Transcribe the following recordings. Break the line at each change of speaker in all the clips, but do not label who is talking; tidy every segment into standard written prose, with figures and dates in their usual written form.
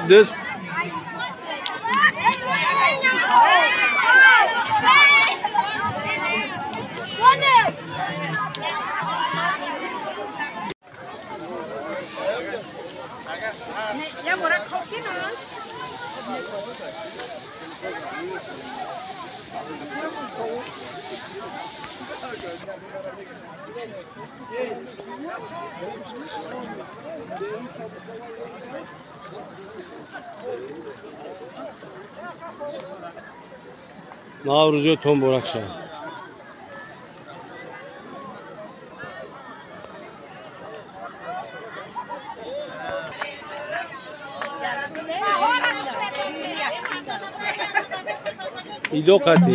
Дӯст Наврӯзиётон муборак шавад. Идо қатӣ.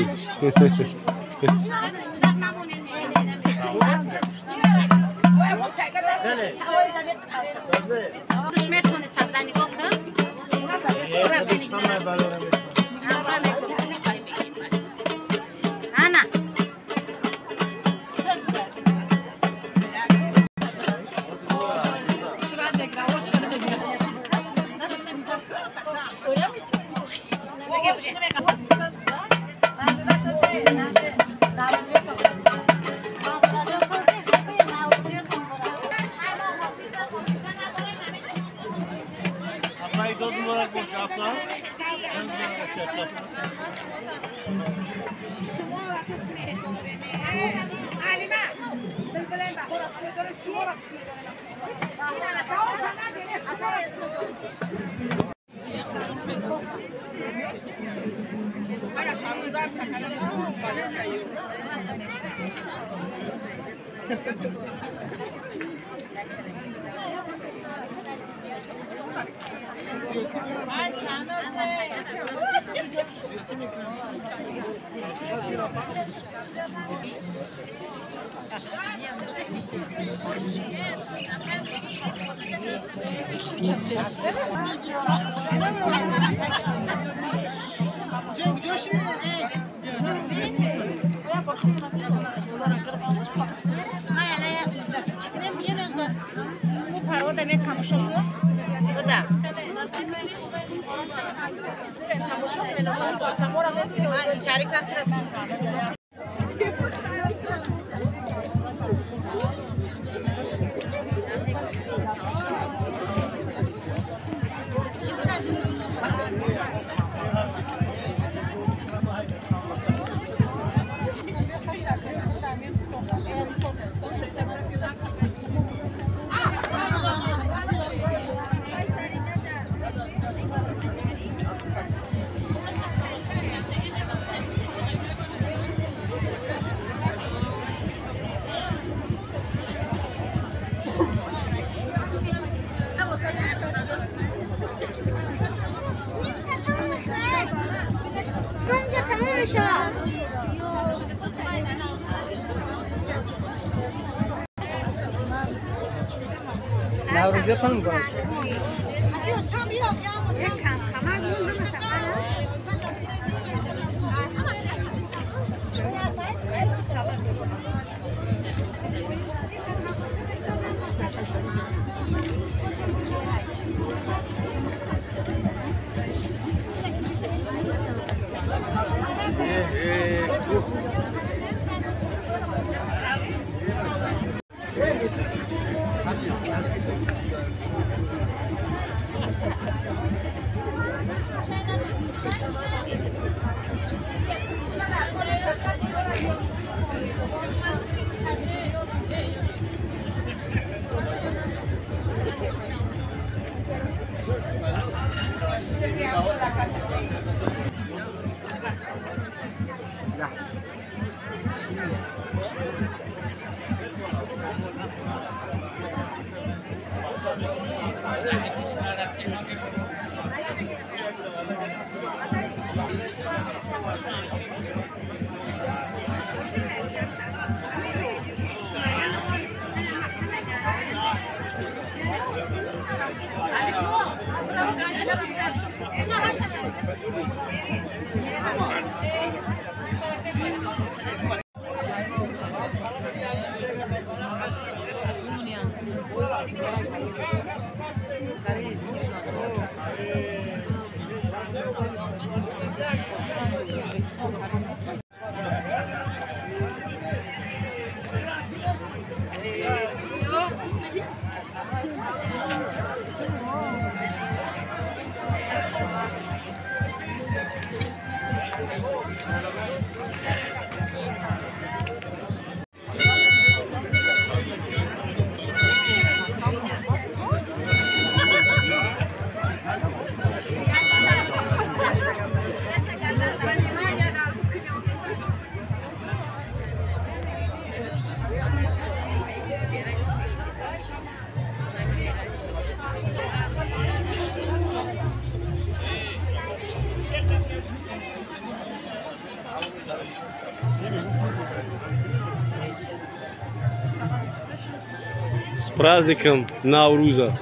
С праздником Науруза!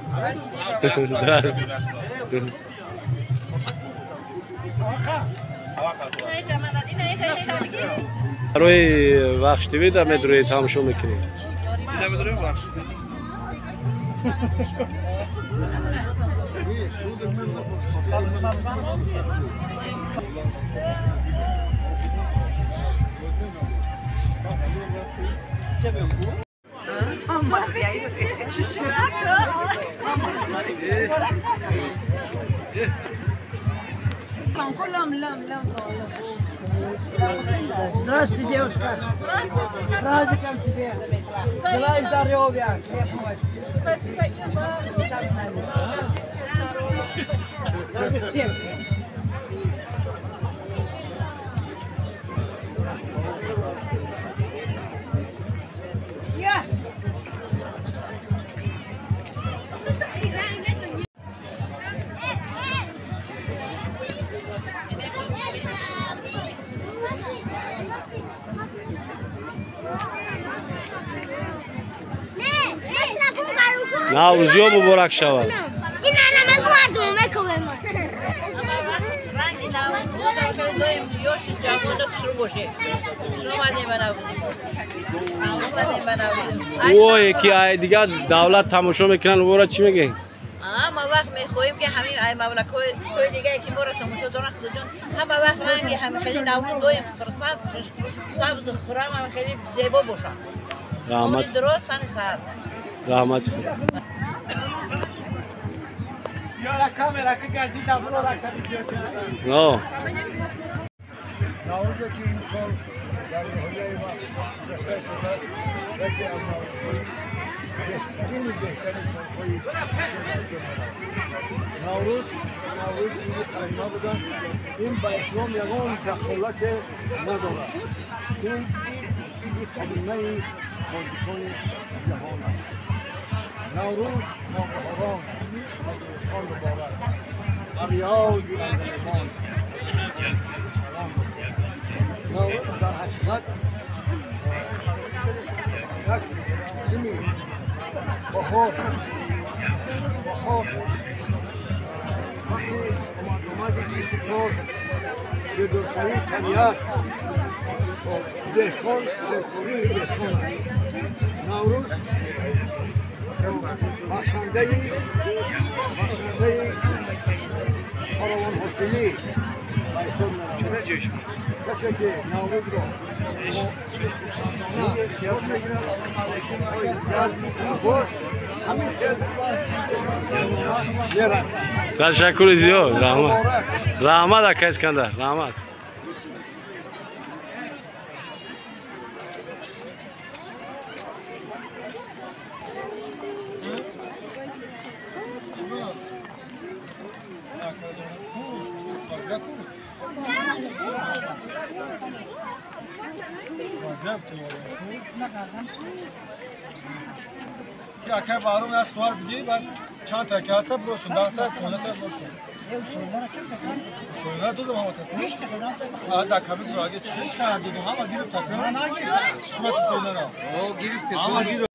Здравствуйте! Барои Вахш ТВ да медроед тамошо мекунед.
Здравствуйте, девушка. С праздником тебе. Желаю здоровья, крепкого.
Спасибо и вам.
Всем. Я.
Наврӯзиё муборак шавад. Ое ки ай дигар давлат тамошо мекунанд, ора чӣ мегӯед?
Ҳама вақт мехоҳем ки ҳамин ай мамлакҳои дигае ки моро тамошо доранд, худоҷон, ҳама вақт ранги ҳами хеле Наврӯз доим хурсанд, сабзу хуррам, ҳами хеле зебо бошанд.
Раҳмат.
Дуруст тани саҳат.
Раҳмат.
Наврӯзе ки имсол дар ноҳияи Вахш гузашта шудааст, яке аз наврӯзҳои бештарини беҳтарин солҳои Наврӯз. Наврӯз иди қадима буда, ин ба ислом ягон дахолате надорад. Ин ид иди қадимаи тоҷикони ҷаҳон аст. Наврӯз навбаҳорон ва гулхон муборак, фарёди андалебон. Наврӯз дар ҳақиқат як сими баҳор, баҳор вақти омадомади кишту кор, бедоршавии табиат, деҳқон, серкории деҳқон аст. Наврӯз бахшандаи фаровонҳосилӣ ба ҳисоб меравад. Касе ки Наврӯзро ёд мегирад, боз ҳамин хел мерасад.
Ташаккури зиёд, раҳмат. Раҳмат, ака Искандар, раҳмат.
Акай Баҳром як суал бигӣ, баъд чанд та ки ҳаста бошун, 10 та, 15 та бошун. Суолара додам ҳама та. А дар кабин суалге чӣ чанд додам, ҳама гирифта. Сурати суолара. О, гирифте. Ҳама гирифт.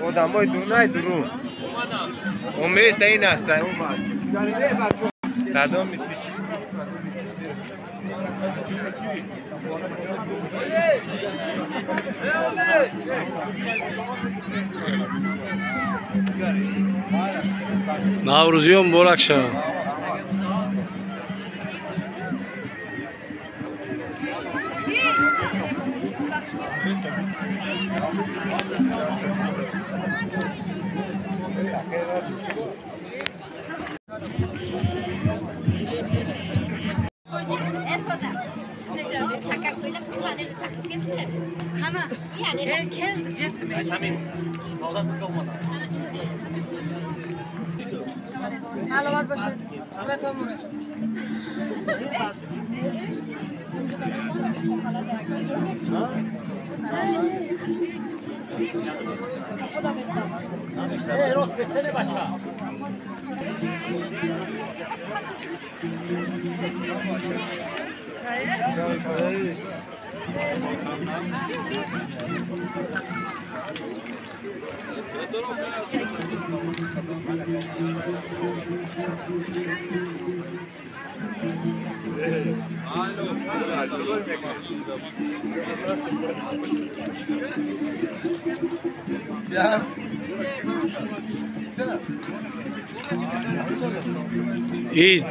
Одамои дунай дурун. Умест ин аст. Кадом
Наврӯзиё муборак шавад.
Саломат бошед.
И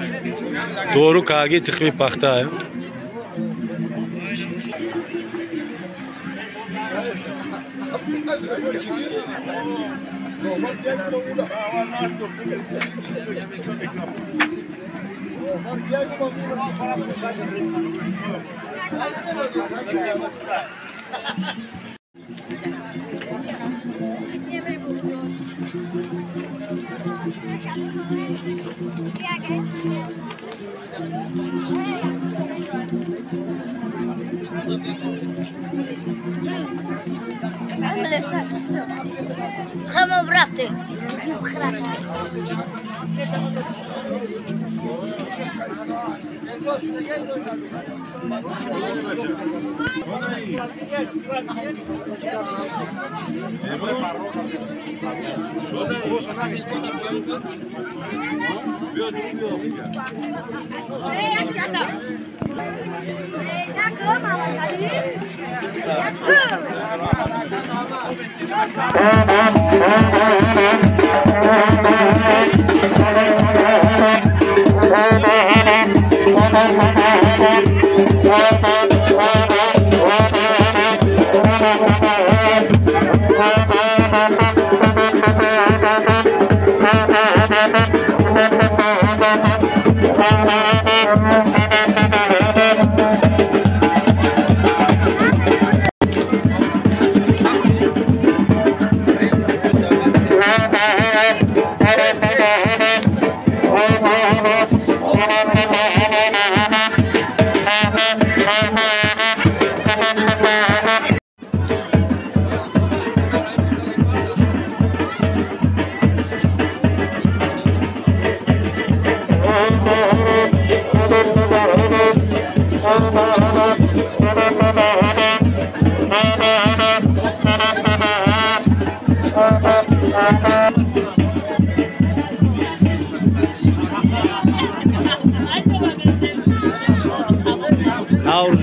дору каги тихми пахта.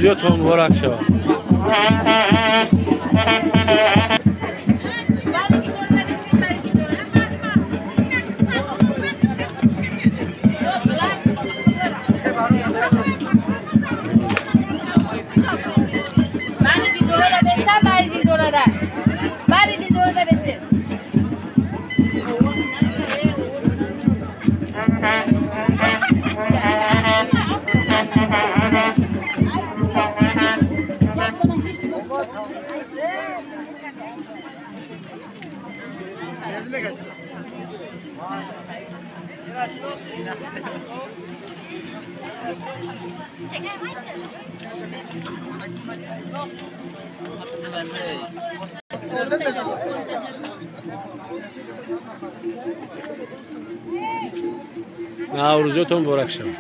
Наврӯзиётон муборак шавад. Наврӯзиётон муборак шавад.